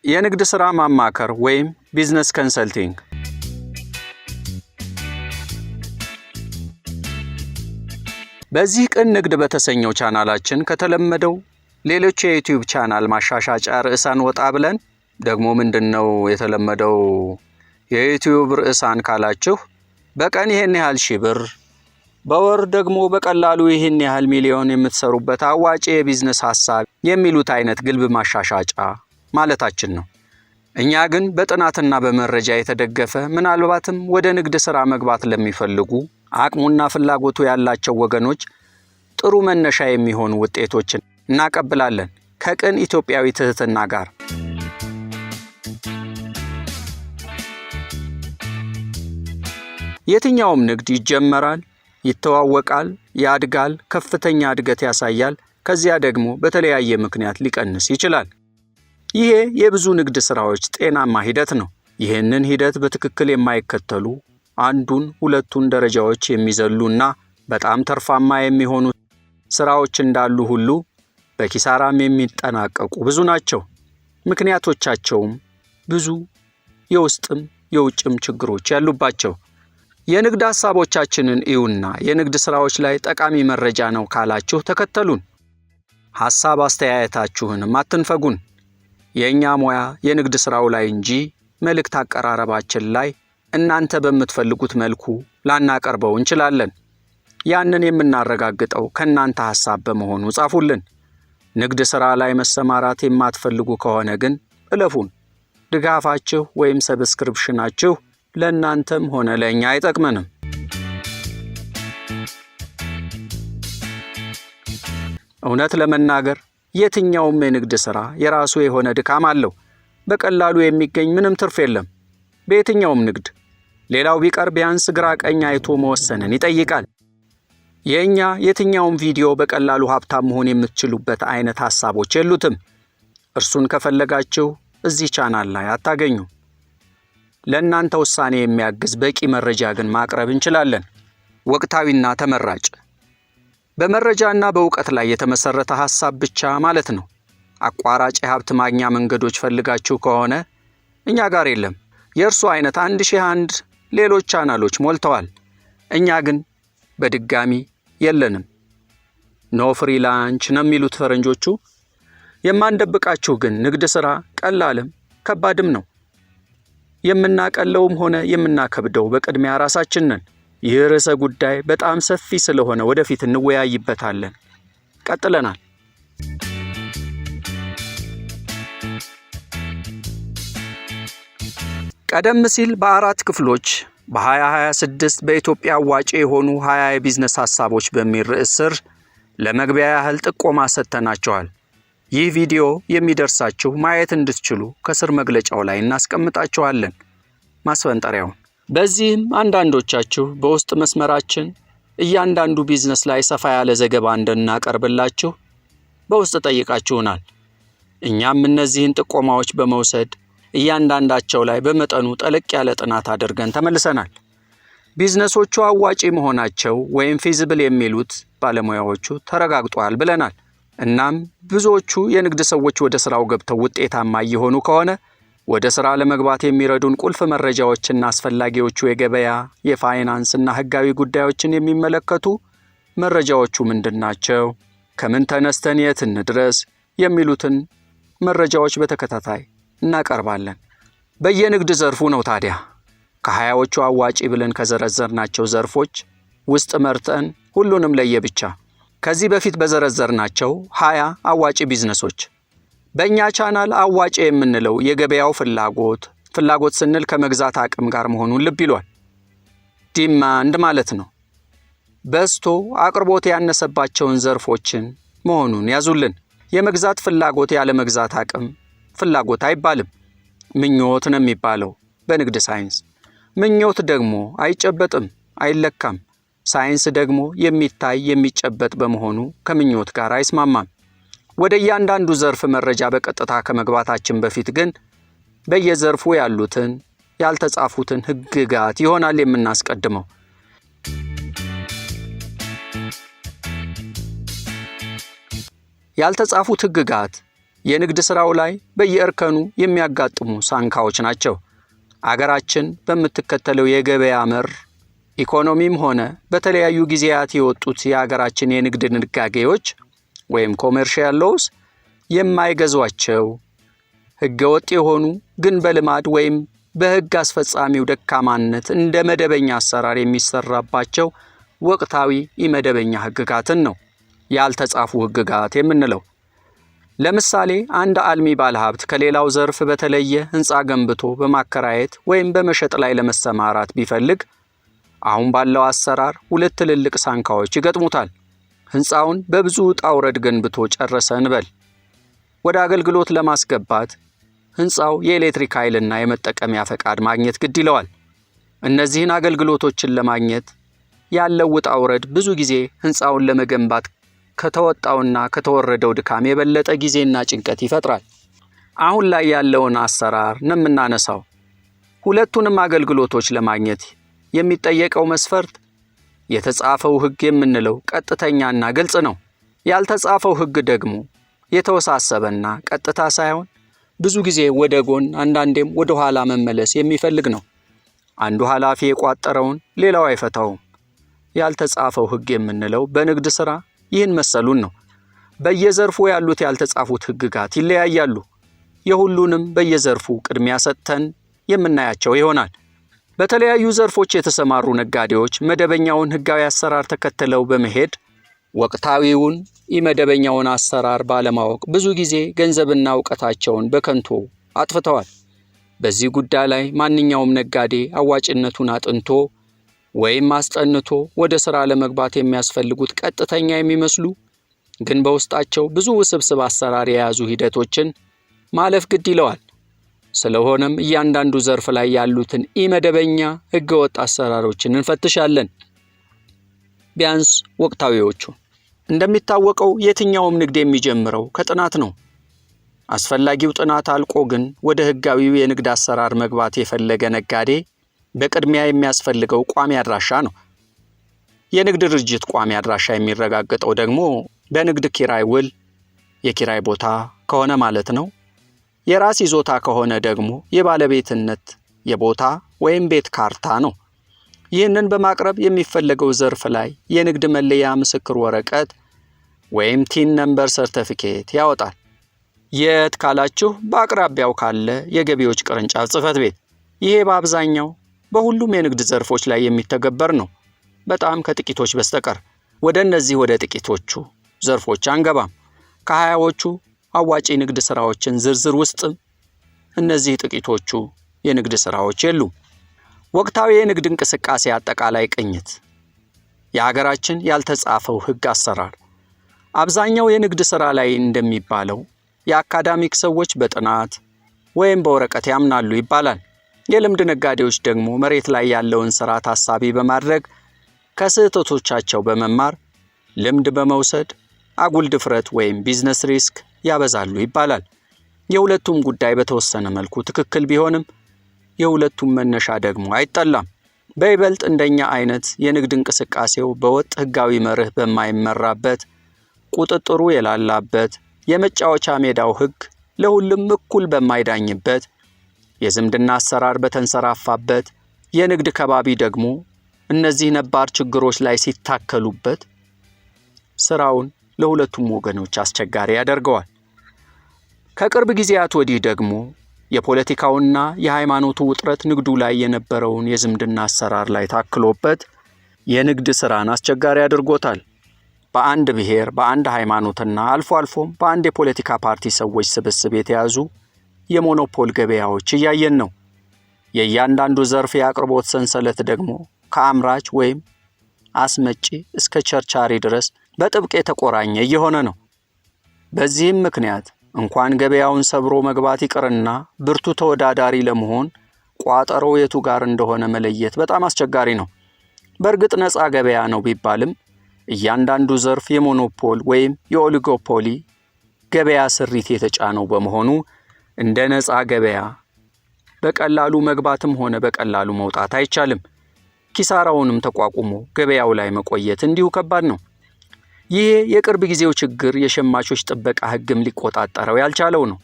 የንግድ ሥራ ማማከር ወይም business consulting። በዚህ ቅን ንግድ በተሰኘው ቻናላችን ከተለመደው ሌሎች የ YouTube ቻናል ማሻሻጫ ርዕሳን ወጣ ብለን፣ ደግሞ ምንድነው የተለመደው የ YouTube ርዕሳን ካላችሁ፣ በቀን ይህን ያህል ሺህ ብር፣ በወር ደግሞ በቀላሉ ይህን ያህል ሚሊዮን የምትሰሩበት አዋጪ የቢዝነስ ሀሳብ የሚሉት አይነት ግልብ ማሻሻጫ ማለታችን ነው። እኛ ግን በጥናትና በመረጃ የተደገፈ፣ ምናልባትም ወደ ንግድ ሥራ መግባት ለሚፈልጉ፣ አቅሙና ፍላጎቱ ያላቸው ወገኖች ጥሩ መነሻ የሚሆኑ ውጤቶችን እናቀብላለን ከቅን ኢትዮጵያዊ ትህትና ጋር። የትኛውም ንግድ ይጀመራል፣ ይተዋወቃል፣ ያድጋል፣ ከፍተኛ እድገት ያሳያል። ከዚያ ደግሞ በተለያየ ምክንያት ሊቀንስ ይችላል። ይሄ የብዙ ንግድ ስራዎች ጤናማ ሂደት ነው። ይህንን ሂደት በትክክል የማይከተሉ፣ አንዱን ሁለቱን ደረጃዎች የሚዘሉና በጣም ትርፋማ የሚሆኑ ስራዎች እንዳሉ ሁሉ በኪሳራም የሚጠናቀቁ ብዙ ናቸው። ምክንያቶቻቸውም ብዙ፣ የውስጥም የውጭም ችግሮች ያሉባቸው። የንግድ ሀሳቦቻችንን እዩና የንግድ ስራዎች ላይ ጠቃሚ መረጃ ነው ካላችሁ ተከተሉን። ሀሳብ አስተያየታችሁንም አትንፈጉን። የእኛ ሙያ የንግድ ስራው ላይ እንጂ መልእክት አቀራረባችን ላይ እናንተ በምትፈልጉት መልኩ ላናቀርበው እንችላለን። ያንን የምናረጋግጠው ከእናንተ ሀሳብ በመሆኑ ጻፉልን። ንግድ ሥራ ላይ መሰማራት የማትፈልጉ ከሆነ ግን እለፉን። ድጋፋችሁ ወይም subscription ኣችሁ ለእናንተም ሆነ ለእኛ አይጠቅመንም። እውነት ለመናገር የትኛውም የንግድ ሥራ የራሱ የሆነ ድካም አለው። በቀላሉ የሚገኝ ምንም ትርፍ የለም በየትኛውም ንግድ። ሌላው ቢቀር ቢያንስ ግራ ቀኝ አይቶ መወሰንን ይጠይቃል። የእኛ የትኛውም ቪዲዮ በቀላሉ ሀብታም መሆን የምትችሉበት አይነት ሀሳቦች የሉትም። እርሱን ከፈለጋችሁ እዚህ ቻናል ላይ አታገኙ። ለእናንተ ውሳኔ የሚያግዝ በቂ መረጃ ግን ማቅረብ እንችላለን። ወቅታዊና ተመራጭ፣ በመረጃና በእውቀት ላይ የተመሰረተ ሀሳብ ብቻ ማለት ነው። አቋራጭ የሀብት ማግኛ መንገዶች ፈልጋችሁ ከሆነ እኛ ጋር የለም። የእርሱ አይነት 1001 ሌሎች ቻናሎች ሞልተዋል። እኛ ግን በድጋሚ የለንም። No free lunch ነው የሚሉት ፈረንጆቹ። የማንደብቃችሁ ግን ንግድ ሥራ ቀላልም ከባድም ነው። የምናቀለውም ሆነ የምናከብደው በቅድሚያ ራሳችን ነን። ይህ ርዕሰ ጉዳይ በጣም ሰፊ ስለሆነ ወደፊት እንወያይበታለን። ቀጥለናል። ቀደም ሲል በአራት ክፍሎች በ2026 በኢትዮጵያ አዋጪ የሆኑ 20 የቢዝነስ ሀሳቦች በሚል ርዕስ ስር ለመግቢያ ያህል ጥቆማ ሰጥተናቸዋል። ይህ ቪዲዮ የሚደርሳችሁ ማየት እንድትችሉ ከስር መግለጫው ላይ እናስቀምጣችኋለን ማስፈንጠሪያውን። በዚህም አንዳንዶቻችሁ በውስጥ መስመራችን እያንዳንዱ ቢዝነስ ላይ ሰፋ ያለ ዘገባ እንድናቀርብላችሁ በውስጥ ጠይቃችሁናል። እኛም እነዚህን ጥቆማዎች በመውሰድ እያንዳንዳቸው ላይ በመጠኑ ጠለቅ ያለ ጥናት አድርገን ተመልሰናል። ቢዝነሶቹ አዋጪ መሆናቸው ወይም feasible የሚሉት ባለሙያዎቹ ተረጋግጧል ብለናል። እናም ብዙዎቹ የንግድ ሰዎች ወደ ስራው ገብተው ውጤታማ እየሆኑ ከሆነ ወደ ስራ ለመግባት የሚረዱን ቁልፍ መረጃዎችና አስፈላጊዎቹ የገበያ፣ የፋይናንስና ህጋዊ ጉዳዮችን የሚመለከቱ መረጃዎቹ ምንድን ናቸው? ከምን ተነስተን የት እንድረስ? የሚሉትን መረጃዎች በተከታታይ እናቀርባለን። በየንግድ ዘርፉ ነው ታዲያ፣ ከ20ዎቹ አዋጪ ብለን ከዘረዘርናቸው ዘርፎች ውስጥ መርጠን ሁሉንም ለየብቻ ከዚህ በፊት በዘረዘርናቸው 20 አዋጪ ቢዝነሶች። በእኛ ቻናል አዋጪ የምንለው የገበያው ፍላጎት፣ ፍላጎት ስንል ከመግዛት አቅም ጋር መሆኑን ልብ ይሏል። Demand ማለት ነው። በዝቶ አቅርቦት ያነሰባቸውን ዘርፎችን መሆኑን ያዙልን። የመግዛት ፍላጎት ያለ መግዛት አቅም ፍላጎት አይባልም። ምኞት ነው የሚባለው በንግድ ሳይንስ። ምኞት ደግሞ አይጨበጥም፣ አይለካም። ሳይንስ ደግሞ የሚታይ የሚጨበጥ በመሆኑ ከምኞት ጋር አይስማማም። ወደ እያንዳንዱ ዘርፍ መረጃ በቀጥታ ከመግባታችን በፊት ግን በየዘርፉ ያሉትን ያልተጻፉትን ሕግጋት ይሆናል የምናስቀድመው። ያልተጻፉት ሕግጋት የንግድ ሥራው ላይ በየእርከኑ የሚያጋጥሙ ሳንካዎች ናቸው። አገራችን በምትከተለው የገበያ መር ኢኮኖሚም ሆነ በተለያዩ ጊዜያት የወጡት የአገራችን የንግድ ድንጋጌዎች ወይም commercial laws የማይገዟቸው፣ ህገወጥ የሆኑ ግን በልማድ ወይም በህግ አስፈጻሚው ደካማነት እንደ መደበኛ አሰራር የሚሰራባቸው ወቅታዊ ኢመደበኛ ህግጋትን ነው ያልተጻፉ ህግጋት የምንለው። ለምሳሌ አንድ አልሚ ባለሀብት ከሌላው ዘርፍ በተለየ ህንፃ ገንብቶ በማከራየት ወይም በመሸጥ ላይ ለመሰማራት ቢፈልግ አሁን ባለው አሰራር ሁለት ትልልቅ ሳንካዎች ይገጥሙታል። ህንፃውን በብዙ ውጣ ውረድ ገንብቶ ጨረሰ እንበል። ወደ አገልግሎት ለማስገባት ህንፃው የኤሌክትሪክ ኃይልና የመጠቀሚያ ፈቃድ ማግኘት ግድ ይለዋል። እነዚህን አገልግሎቶችን ለማግኘት ያለው ውጣ ውረድ ብዙ ጊዜ ህንፃውን ለመገንባት ከተወጣውና ከተወረደው ድካም የበለጠ ጊዜና ጭንቀት ይፈጥራል። አሁን ላይ ያለውን አሰራር ነው የምናነሳው። ሁለቱንም አገልግሎቶች ለማግኘት የሚጠየቀው መስፈርት የተጻፈው ህግ የምንለው ቀጥተኛና ግልጽ ነው። ያልተጻፈው ህግ ደግሞ የተወሳሰበና ቀጥታ ሳይሆን ብዙ ጊዜ ወደ ጎን፣ አንዳንዴም ወደ ኋላ መመለስ የሚፈልግ ነው። አንዱ ኃላፊ የቋጠረውን ሌላው አይፈታውም። ያልተጻፈው ህግ የምንለው በንግድ ሥራ ይህን መሰሉን ነው። በየዘርፉ ያሉት ያልተጻፉት ህግጋት ይለያያሉ። የሁሉንም በየዘርፉ ቅድሚያ ሰጥተን የምናያቸው ይሆናል። በተለያዩ ዘርፎች የተሰማሩ ነጋዴዎች መደበኛውን ህጋዊ አሰራር ተከትለው በመሄድ ወቅታዊውን ኢመደበኛውን አሰራር ባለማወቅ ብዙ ጊዜ ገንዘብና እውቀታቸውን በከንቱ አጥፍተዋል። በዚህ ጉዳይ ላይ ማንኛውም ነጋዴ አዋጭነቱን አጥንቶ ወይም አስጠንቶ ወደ ሥራ ለመግባት የሚያስፈልጉት ቀጥተኛ የሚመስሉ ግን በውስጣቸው ብዙ ውስብስብ አሰራር የያዙ ሂደቶችን ማለፍ ግድ ይለዋል። ስለሆነም እያንዳንዱ ዘርፍ ላይ ያሉትን ኢመደበኛ ህገወጥ አሰራሮችን እንፈትሻለን፣ ቢያንስ ወቅታዊዎቹ። እንደሚታወቀው የትኛውም ንግድ የሚጀምረው ከጥናት ነው። አስፈላጊው ጥናት አልቆ ግን ወደ ህጋዊው የንግድ አሰራር መግባት የፈለገ ነጋዴ በቅድሚያ የሚያስፈልገው ቋሚ አድራሻ ነው። የንግድ ድርጅት ቋሚ አድራሻ የሚረጋገጠው ደግሞ በንግድ ኪራይ ውል፣ የኪራይ ቦታ ከሆነ ማለት ነው። የራስ ይዞታ ከሆነ ደግሞ የባለቤትነት የቦታ ወይም ቤት ካርታ ነው። ይህንን በማቅረብ የሚፈለገው ዘርፍ ላይ የንግድ መለያ ምስክር ወረቀት ወይም TIN number ሰርተፊኬት ያወጣል። የት ካላችሁ በአቅራቢያው ካለ የገቢዎች ቅርንጫፍ ጽሕፈት ቤት። ይሄ በአብዛኛው በሁሉም የንግድ ዘርፎች ላይ የሚተገበር ነው፣ በጣም ከጥቂቶች በስተቀር። ወደ እነዚህ ወደ ጥቂቶቹ ዘርፎች አንገባም። ከ20ዎቹ አዋጪ ንግድ ስራዎችን ዝርዝር ውስጥም እነዚህ ጥቂቶቹ የንግድ ስራዎች የሉም። ወቅታዊ የንግድ እንቅስቃሴ አጠቃላይ ቅኝት። የሀገራችን ያልተጻፈው ህግ አሰራር። አብዛኛው የንግድ ስራ ላይ እንደሚባለው የአካዳሚክ ሰዎች በጥናት ወይም በወረቀት ያምናሉ ይባላል። የልምድ ነጋዴዎች ደግሞ መሬት ላይ ያለውን ስራ ታሳቢ በማድረግ ከስህተቶቻቸው በመማር ልምድ በመውሰድ አጉል ድፍረት ወይም business risk ያበዛሉ ይባላል። የሁለቱም ጉዳይ በተወሰነ መልኩ ትክክል ቢሆንም የሁለቱም መነሻ ደግሞ አይጠላም። በይበልጥ እንደኛ አይነት የንግድ እንቅስቃሴው በወጥ ህጋዊ መርህ በማይመራበት፣ ቁጥጥሩ የላላበት፣ የመጫወቻ ሜዳው ህግ ለሁሉም እኩል በማይዳኝበት፣ የዝምድና አሰራር በተንሰራፋበት የንግድ ከባቢ ደግሞ እነዚህ ነባር ችግሮች ላይ ሲታከሉበት ስራውን ለሁለቱም ወገኖች አስቸጋሪ ያደርገዋል። ከቅርብ ጊዜያት ወዲህ ደግሞ የፖለቲካውና የሃይማኖቱ ውጥረት ንግዱ ላይ የነበረውን የዝምድና አሰራር ላይ ታክሎበት የንግድ ስራን አስቸጋሪ አድርጎታል። በአንድ ብሔር፣ በአንድ ሃይማኖትና አልፎ አልፎም በአንድ የፖለቲካ ፓርቲ ሰዎች ስብስብ የተያዙ የሞኖፖል ገበያዎች እያየን ነው። የእያንዳንዱ ዘርፍ የአቅርቦት ሰንሰለት ደግሞ ከአምራች ወይም አስመጪ እስከ ቸርቻሪ ድረስ በጥብቅ የተቆራኘ እየሆነ ነው። በዚህም ምክንያት እንኳን ገበያውን ሰብሮ መግባት ይቅርና ብርቱ ተወዳዳሪ ለመሆን ቋጠሮ የቱ ጋር እንደሆነ መለየት በጣም አስቸጋሪ ነው። በእርግጥ ነፃ ገበያ ነው ቢባልም እያንዳንዱ ዘርፍ የሞኖፖል ወይም የኦሊጎፖሊ ገበያ ስሪት የተጫነው በመሆኑ እንደ ነፃ ገበያ በቀላሉ መግባትም ሆነ በቀላሉ መውጣት አይቻልም። ኪሳራውንም ተቋቁሞ ገበያው ላይ መቆየት እንዲሁ ከባድ ነው። ይሄ የቅርብ ጊዜው ችግር የሸማቾች ጥበቃ ሕግም ሊቆጣጠረው ያልቻለው ነው።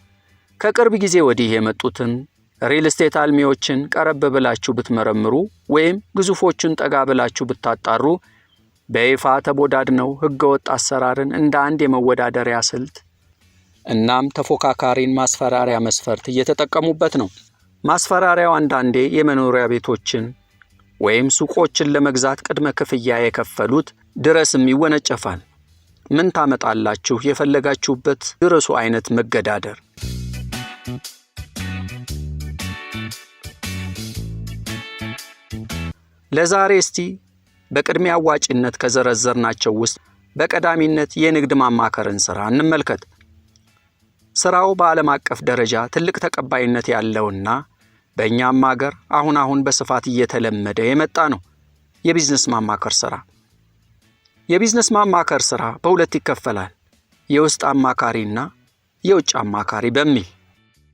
ከቅርብ ጊዜ ወዲህ የመጡትን ሪል ስቴት አልሚዎችን ቀረብ ብላችሁ ብትመረምሩ ወይም ግዙፎቹን ጠጋ ብላችሁ ብታጣሩ በይፋ ተቦዳድነው ሕገወጥ አሰራርን እንደ አንድ የመወዳደሪያ ስልት እናም ተፎካካሪን ማስፈራሪያ መስፈርት እየተጠቀሙበት ነው። ማስፈራሪያው አንዳንዴ የመኖሪያ ቤቶችን ወይም ሱቆችን ለመግዛት ቅድመ ክፍያ የከፈሉት ድረስም ይወነጨፋል። ምን ታመጣላችሁ የፈለጋችሁበት ድረሱ አይነት መገዳደር። ለዛሬ እስቲ በቅድሚያ አዋጭነት ከዘረዘርናቸው ውስጥ በቀዳሚነት የንግድ ማማከርን ስራ እንመልከት። ስራው በዓለም አቀፍ ደረጃ ትልቅ ተቀባይነት ያለውና በእኛም አገር አሁን አሁን በስፋት እየተለመደ የመጣ ነው። የቢዝነስ ማማከር ስራ። የቢዝነስ ማማከር ስራ በሁለት ይከፈላል፤ የውስጥ አማካሪና የውጭ አማካሪ በሚል።